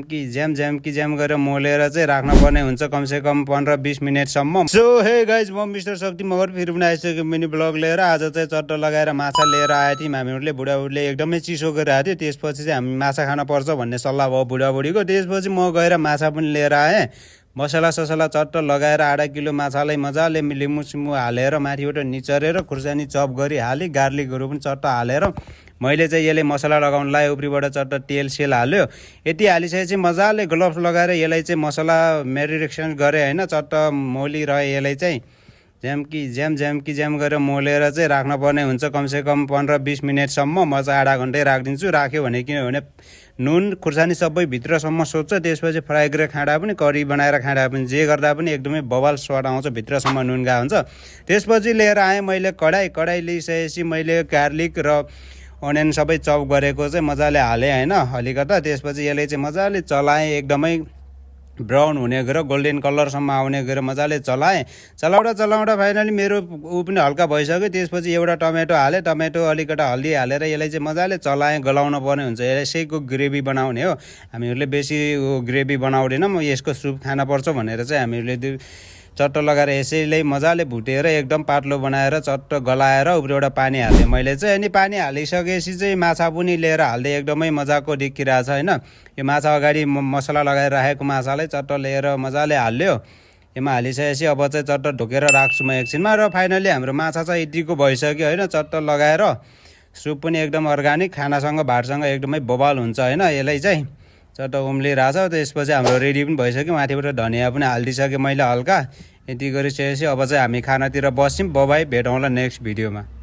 कि ज्याम गरेर मोलेर चाहिँ राख्नुपर्ने हुन्छ कमसेकम 15-20 मिनटसम्म। सो हे गाइज, म मिस्टर शक्ति मगर फेरि पनि आइसक्यो मिनी ब्लग लिएर। आज चाहिँ चट्ट लगाएर माछा लिएर आएको थियौँ हामीहरूले। बुढाबुढीले एकदमै चिसो गरिरहेको थियो, त्यसपछि चाहिँ हामी माछा खान पर्छ भन्ने सल्लाह भयो बुढाबुढीको। त्यसपछि म गएर माछा पनि लिएर आएँ। मसला ससला चट्ट लगाएर आधा किलो माछालाई मजाले लिम्बू सिम्बू हालेर माथिबाट निचरेर खुर्सानी चप गरी हाली, गार्लिकहरू पनि चट्ट हालेर मैले चाहिँ यसले मसला लगाउन लाएँ। उपरिबाट चट्ट तेल सेल हाल्यो। यति हालिसकेपछि मजाले ग्लोभ्स लगाएर यसलाई चाहिँ मसला मेरिनेसन गरेँ होइन। चट्ट मोलिरहे यसलाई चाहिँ ज्याम गरेर मोलेर चाहिँ राख्नुपर्ने हुन्छ कमसेकम 15-20 मिनटसम्म। म चाहिँ आधा घन्टै राखिदिन्छु। राख्यो भने किनभने नुन खुर्सानी सबै भित्रसम्म सोध्छ। त्यसपछि फ्राई गरेर खाँदा पनि, करी बनाएर खाँदा पनि, जे गर्दा पनि एकदमै बवाल स्वाद आउँछ, भित्रसम्म नुन गएको हुन्छ। त्यसपछि लिएर आएँ मैले कडाई लिइसकेपछि मैले गार्लिक र अनियन सबै चप गरेको चाहिँ मजाले हालेँ होइन, अलिकता। त्यसपछि यसले चाहिँ मजाले चलाएँ, एकदमै ब्राउन हुने गरेर गोल्डन कलरसम्म आउने गरेर मजाले चलाउँदा फाइनली मेरो ऊ पनि हल्का भइसक्यो। त्यसपछि एउटा टमेटो हालेँ, टमेटो अलिकता हल्दी हालेर यसलाई चाहिँ मजाले चलाएँ। गलाउनु पर्ने हुन्छ, यसैको ग्रेभी बनाउने हो। हामीहरूले बेसी ग्रेभी बनाउँदैनौँ, यसको सुप खानुपर्छ भनेर चाहिँ हामीहरूले चट्ट लगाएर यसैले मजाले भुटेर एकदम पातलो बनाएर चट्ट गलाएर उपरिबाट पानी हाल्थेँ मैले चाहिँ। अनि पानी हालिसकेपछि चाहिँ माछा पनि लिएर हाल्दै एकदमै मजाको देखिरहेको छ होइन। यो माछा अगाडि मसला लगाएर राखेको माछालाई चट्ट लिएर मजाले हाल्यो। यसमा हालिसकेपछि अब चाहिँ चट्ट ढोकेर राख्छु म एकछिनमा। र फाइनली हाम्रो माछा चाहिँ यतिको भइसक्यो होइन। चट्ट लगाएर सुप पनि एकदम अर्ग्यानिक, खानासँग भातसँग एकदमै बवाल हुन्छ होइन। यसलाई चाहिँ चट्ट उम्लिरहेछ। त्यसपछि हाम्रो रेडी पनि भइसक्यो। माथिबाट धनिया पनि हालिदिइसकेँ मैले हल्का। यति गरिसकेपछि अब चाहिँ हामी खानातिर बस्छौँ। बाइ, भेटौँला नेक्स्ट भिडियोमा।